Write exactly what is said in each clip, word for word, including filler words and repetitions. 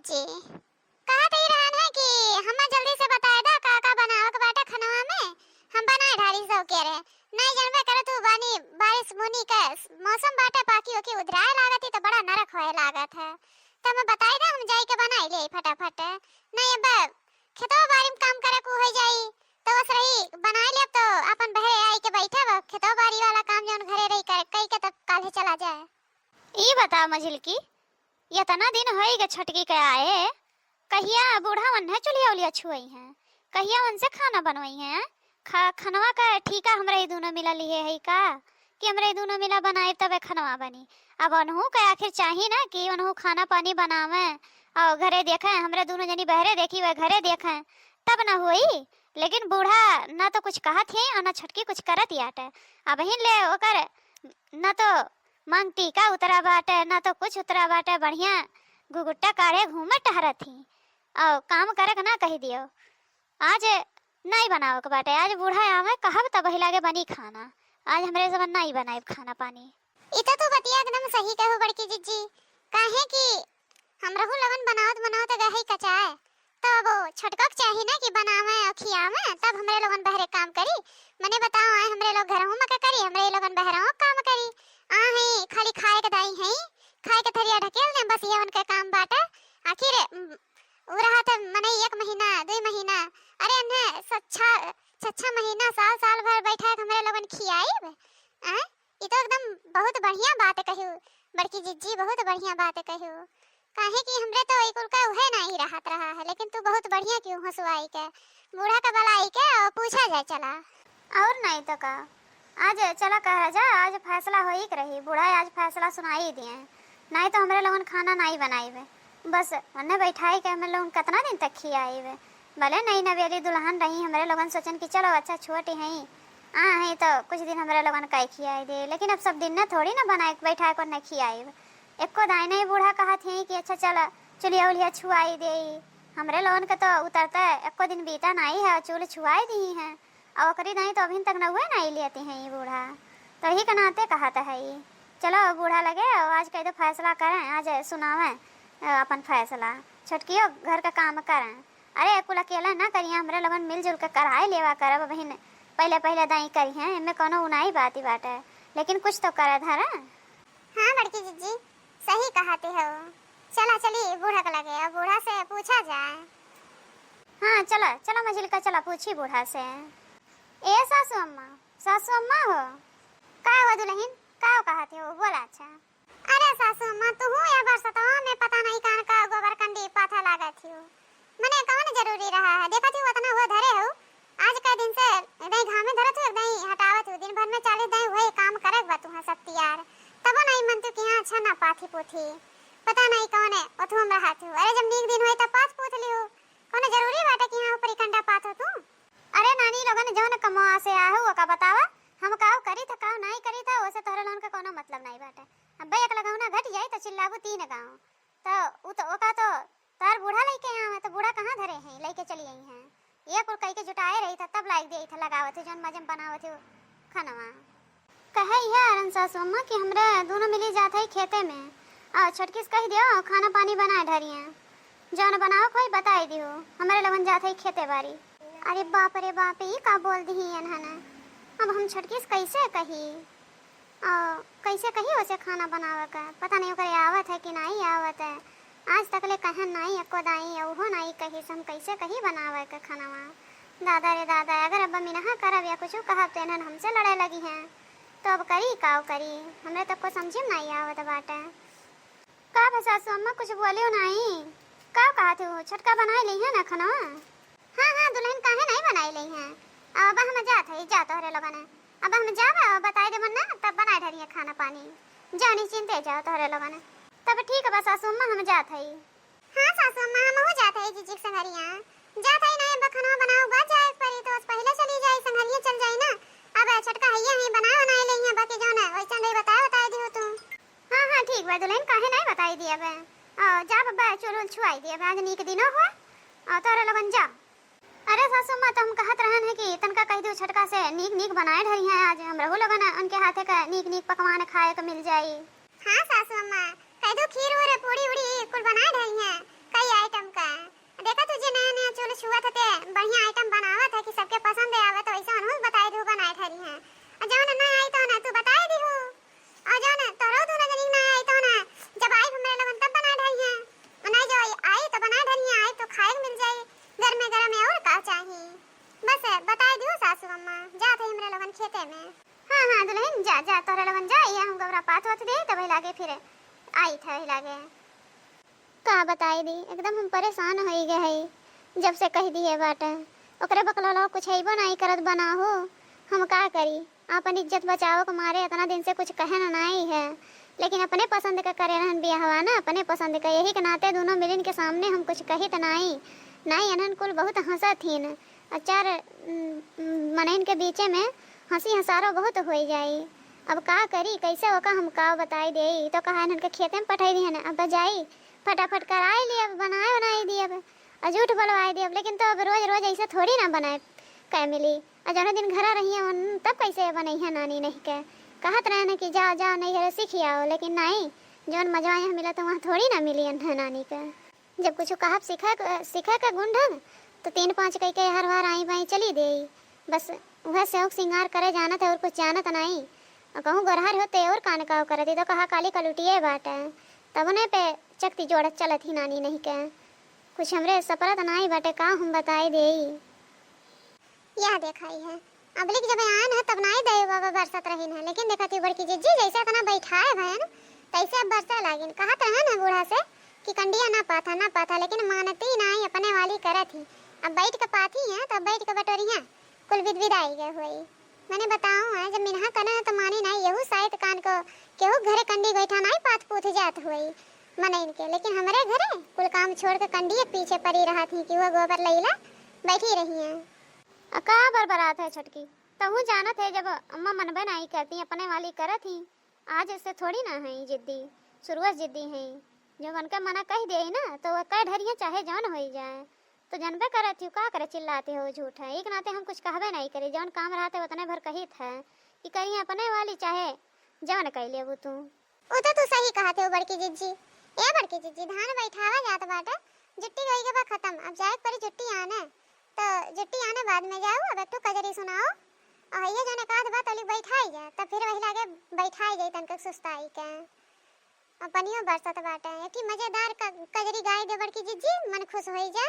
जी, कहत ही रहन है कि हम्मा जल्दी से बताए दा का का बनावक बाटे खनवा में, हम बनाए ढारी सब के रहे। नहीं जानबे करत हूँ बानी, बारिश बुनी के मौसम बाटे, पाकी ओकी उधराए लागत ही तो बड़ा नरक होए लागत है। तो मैं बताई दा, हम जाई के बनाई ले फटाफट। नहीं अब खेतवा बारी में काम करे को हो जाई, तो बस रही बनाई ले तो अपन बहरे आई के बैठे बा, खेतवा बारी वाला काम जौन घरे रही कर, कई के तब काल्हे चला जाए। ई बता मझिलकी, इतना दिन होई गए छोटकी के आए, कहिया बूढ़ा वन्हे चुलिया उलिया छुअई हैं, कहिया उनसे खाना बनवई हैं? खा-, खनवा का ठीका हमरे ई दूनो मिला लिहे है का, कि हमरे ई दूनो मिला बनाइब तबे खनवा बनी? अब उनहू के आखिर चाही ना कि उनहू खाना पानी बनावे और घरे देखे, हमरे दूनो जनी बहरे देखी वह घरे देखे, तब ना होई। लेकिन बूढ़ा ना तो कुछ कहत ही और ना छोटकी कुछ करत ही आटे। अबहिन ले ओकर ना तो मांग टीका उतरा बाटे, ना तो कुछ उतरा बाटे, बढ़िया घुघुट्टा काढ़े घूमत टहरत ही। और काम करे के ना कही दियो। आज नाई बनावे के बाटे, आज बूढ़ा आवे कहब तब ही लागे बनी खाना। आज हमरे जवन नाई बनाइब खाना पानी। ई तो तू बतिया एकदम सही कहू बड़की जिज्जी, काहे कि हमरहू लगन बनावत बनावत गहे कचाए, तो अब छोटका के चाही ना कि बनावे और खियावे, तब हमरे लोगन बहरे काम करी। मने बताओ, आए हमरे लोग घरहू में का करी, हमरे लोगन बहरहू काम करी। आ है खाली खाए के दाई है, खाए के थरिया ढकेल दे, बस ये उनके काम बाटे। आखिर, उम, उ रहा था मने एक महीना, दुई महीना, अरे अन्हे छह, छह, छह महीना, साल, साल भर बैठा के हमरे लोगन खियाइब। आए, ई तो एकदम बहुत बढ़िया बात कहू बड़की जिज्जी, बहुत बढ़िया बात कहू। काहे कि हमरे तो ई कुल का उहे नाई रहत रहा है, लेकिन तू बहुत बढ़िया किहू हंसुआई के, बूढ़ा के बलाई के और पूछा जाए चला। और नाई तो का, आज चला कहा जा, आज फैसला होई के रही, बूढ़ा आज फैसला सुनाई दिए, नाई तो हमरे लोगन खाना नाई बनाइबे। बस ओन्ने बैठाई के हमरे लोगन कितना दिन तक खियाइबे? भले नई नवेली दुल्हन रही, हमरे लोगन सोचन कि चलो अच्छा छोटी हई, आ हई तो कुछ दिन हमरे लोगन का खियाई दे, लेकिन अब सब दिन न थोड़ी न बनाए के बैठाए को न खियाई। एको दाई नहीं बूढ़ा कहत ही कि अच्छा चल चुलिया उलिया छुआई दे। हमरे लोगन के तो उतरते एको दिन बीता नहीं है, चूल छुआई दी है, और ओकरी दाई तो अभी तक नउए नहीं लेती हैं ये बूढ़ा। तो ही के नाते कहत है ई, चलो बूढ़ा लगे और आज कह दो फैसला करें, आज सुनावें, अ, अपन फैसला, छोटकियो घर का काम करें। अरे, कुल अकेले ना करिया, हमरे लोगन मिलजुल के कराए लेवा करब बहिन। पहिले, पहिले दाई करिहें, एमे कौनो उनाई बाती बाटे, लेकिन कुछ तो करे धरे। हाँ बड़की जिज्जी, सही कहते हो। चला चली बूढ़ा के लगे, अब बूढ़ा से पूछा जाए। हाँ, चला, चला मझिलका, चला पूछी बूढ़ा से। ए सासू अम्मा, सासू अम्मा हो। का हो दुल्हन, का हो कहते हो, बोला। अच्छा। अरे सासू अम्मा, तुहू ए बरसतवा में पता नहीं कान का गोबर कंडी पाथा लागत हियो। मने कौन जरूरी रहा है? देखत हियो उतना हुआ धरे हो। आज कई दिन से एकदई घामे धरत हो, एकदई हटावत हो। दिन भर में चालीस दाई वही काम करे बा तुहा शक्ति यार। तबो नहीं मन तू कि हाँ अच्छा ना पाथी पोथी। पता नहीं कौन है, ओथुआ में रहत हो। अरे जब नीक दिन होई तब पाथ पोथ लियो। कौन जरूरी बाटे कि हाँ ऊपरी कंडा पाथ हो तू? अरे नानी लोगन, जौन कमवा से आहू ओका बतावा, हम काव करी था, काव नाई करी था, ओसे तोहरे लोगन का कौनो मतलब नाई बाटे। अब्बे एक लगौना घट जाई तो चिल्लाबू तीन गाँव। तो उ तो ओका तो तार बूढ़ा लइके आवे, तो बूढ़ा कहाँ धरे हैं, लइके चली आई हैं। ये कुल कई के जुटाए रही था, तब लाइक दे था लगावत है, जौन मजे में बनावत है खनवा। कहे यह अरन सासु अम्मा कि हमरे दोनों मिली जात है खेते में, और छोटकी से कह दियो खाना पानी बनाए ढरिया, जौन बनावक होई बताई दियो, हमरे लोगन जात है खेते बारी। अरे बाप रे बाप, ई का बोल दिही एनहन, अब हम छोटकी से कैसे कही? और कैसे कही उसे खाना बनावे का? पता नहीं ओकरे आवत है कि नहीं आवत है। आज तक ले कहन नहीं एको दाई, और उहो नहीं कही, से हम कैसे कही बनावे का खानावा? दादा रे दादा, अगर अब मिनहा करब या कुछ कहब तो इन्हन हमसे लड़े लगी हैं। तो अब करी काव करी, हमरे तो को समझी में नहीं आवत बाटे। का भा सासू अम्मा कुछ बोलियो नहीं? का कहत हो, छोटका बनाए ली है ना खाना? हाँ, हाँ, दुल्हन काहे नहीं बनाई लई हैं? अब हम जात हई, जा तोहरे लोगन। अब हम जाब, बताई देबन ना, तब बनाए ढरिया खाना पानी। जा निश्चिंते जा तोहरे लोगन। तब ठीक बा सासू अम्मा, हम जात हई। हाँ सासू अम्मा, हमहू जात हई जीजी के संघरिया। जात हई नहीं, अब खाना बनाओ बा जाए के परी, तो बस पहले चली जाई, संघरिया चल जाई ना। अब छोटका हइया ही बनाए बनाए लई हैं, बाकी जौन वैसन रही बताए बताए दियो तू। हाँ, हाँ, ठीक बा दुल्हन, काहे नहीं बताई दिया बे। आ, जा बब्बा, चूल उल छुआई दिया बे, आज नीक दिनो हो। आ, तोहरे लोगन जा। अरे सासू माँ, तो हम कहत रहन है कि तनका कह दू छोटका से नीक नीक बनाए ढरी हैं, आज हमरहू लोगन उनके हाथे का नीक नीक पकवान खाए के मिल जाई। हाँ सासू अम्मा, कह दू खीर उर पूड़ी उड़ी कुल बनाए ढरी हैं, कई जा तोहरे लगन जा, ये हम गौरा पात होत दे, तब लागे फिर आई था लागे। का बताई दी, एकदम हम परेशान होई गए हई, जब से कह दिए बाटे। ओकरे बकलौलवा कुछ अइबो नाई करत बना हो, हम का करी? आपन इज्जत बचावे के मारे इतना दिन से कुछ कहे ना नाई है, लेकिन अपने पसंद के करे रहन बियाहवा ना, अपने पसंद के, यही के नाते दोनों मिलिन के सामने हम कुछ कहित नाई। नाई अनहन कुल बहुत हंसत हिन, और चार, उम, उम, मनइन के बीचे में हंसी हंसारो बहुत होई जाई। अब का करी, कैसे ओका हम का बताई देई? तो कहा इनहन के खेते में पठाई दिहन, अब जाई फटाफट कराई ली, अब बनाए बनाई दी, अब और झूठ बोलवाई दी, अब लेकिन तो अब रोज रोज ऐसे थोड़ी ना बनाए कै मिली। और जौने दिन घरा रही है उन तब कैसे बनई है नानी नहीं के? कहत रहे न कि जाओ जाओ नहीं घरे सीख आओ, लेकिन नहीं, जौन मजवा यहाँ मिला तो वहाँ थोड़ी ना मिली है नानी के। जब कुछ कहब सीखे क-, सीखे के गुण ढंग, तो तीन पाँच कह के हर बार आई बाई चली देई। बस वह शौक सिंगार करे जानत है और कुछ जानत नहीं। और कहूँ गोरहर होते और कान काव करत ही तो कहा काली कलुटिए बाटे। तब उन्हें पे चकती जोड़त चलत ही नानी नहीं के। कुछ हमरे सपरत नाई बाटे का हम बताई देई। यह देखाई है, अबलिक जब आयन है तब नाई दे बाबा बरसत रहिन है, लेकिन देखत ही बड़की जिज्जी जैसे इतना बैठाए भयन तैसे अब बरसे लागिन। कहत रहन है बूढ़ा से कि कंडिया ना पाथा, ना पाथा, लेकिन मानती नाई, अपने वाली करत ही। अब बैठ के पाथी है तो बैठ के बटोरी है, कुल विद विदाई गए हुई। मैंने बताऊँ है, जब मिनहा करे है तो मानी नाई, यहू साइत कान को केहू घरे कंडी गोइठा नाई पाथ पूथ जात हुई मनइन के, लेकिन हमरे घरे कुल काम छोड़ के कंडिये पीछे पड़ी रहत ही कि वह गोबर लईला बैठी रही है। आ का बरबरात है छोटकी? तहूँ जानत है जब अम्मा मनबे नाई करती, अपने वाली करत ही। आज ऐसे थोड़ी ना है जिद्दी, शुरुए से जिद्दी है। जब उनके मना कह दे ना तो वह कह ढरिया चाहे जौन होई जाए। तो जनबे करत ही का करे चिल्लाते हो झूठ है। एक नाते हम कुछ कहबे नहीं करी, जौन काम रहते उतने भर कहित है कि करिए अपने वाली चाहे जौन कह लेबू तू। उ तो तू सही कहत हो बड़की जिज्जी। ए बड़की जिज्जी, धान बैठावा जात बाटे, जुट्टी होई के बा खत्म, अब जाए के पड़ी जुट्टी आने। तो जुट्टी आने बाद में जाऊ, अब एक ठो कजरी सुनाओ। और ये जौन एक आध बात ओली बैठाई जा, तब फिर वही लागे बैठाई जाई तनके सुस्ताई के। अब पनियो बरसत बाटे, एक ही मजेदार क-, कजरी गाई दे बड़की जिज्जी, मन खुश होई जा,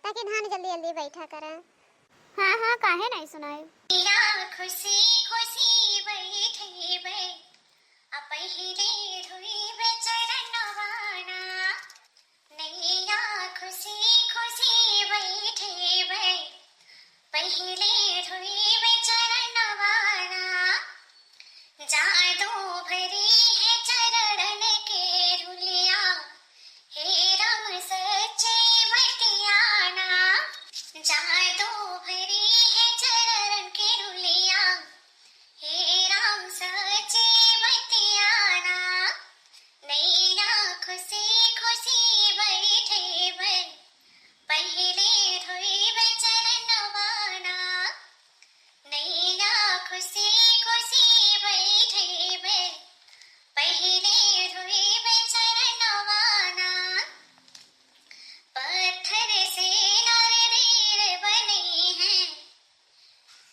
ताकि धान जल्दी जल्दी बैठा करे। हाँ हाँ, काहे नहीं सुनाई। या खुशी खुशी बैठे बे, आ पहिले धोइबे चरणवाना। नैया खुशी खुशी बैठे बे, पहिले धोइबे चरणवाना। जादू भरी है चरणन के धुलिया, हे राम सच्चे बतियाना। जादू भरी है चरणन के धुलिया, हे राम सच्चे बतियाना। नैया खुशी खुशी बैठे बे, पहिले धोइबे चरणवाना। नैया खुशी खुशी बैठे बे, पहिले धोइबे चरणवाना। पत्थर से नारदेर बने हैं,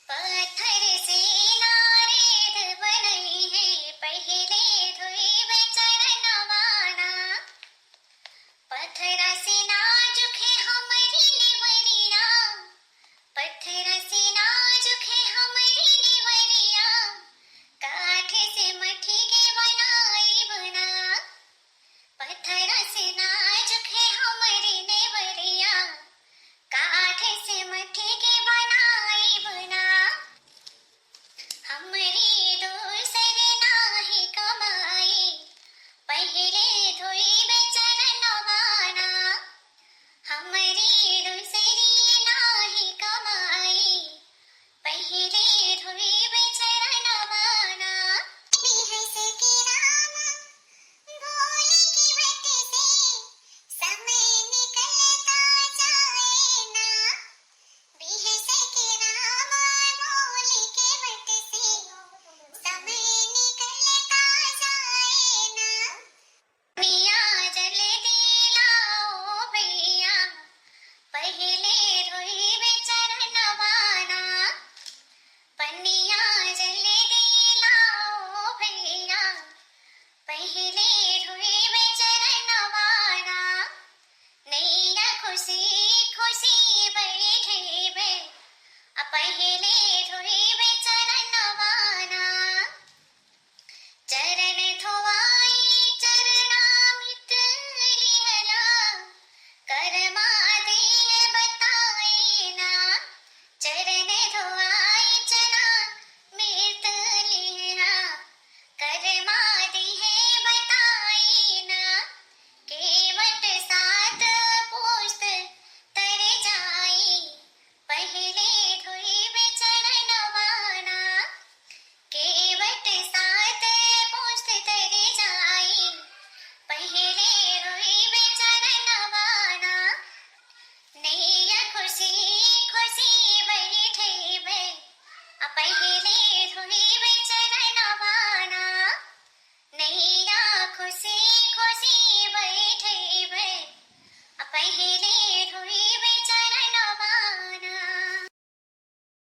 पत्थर से नारद बने हैं, पहिले धोइबे चरणवाना। पत्थरा से नाजुक है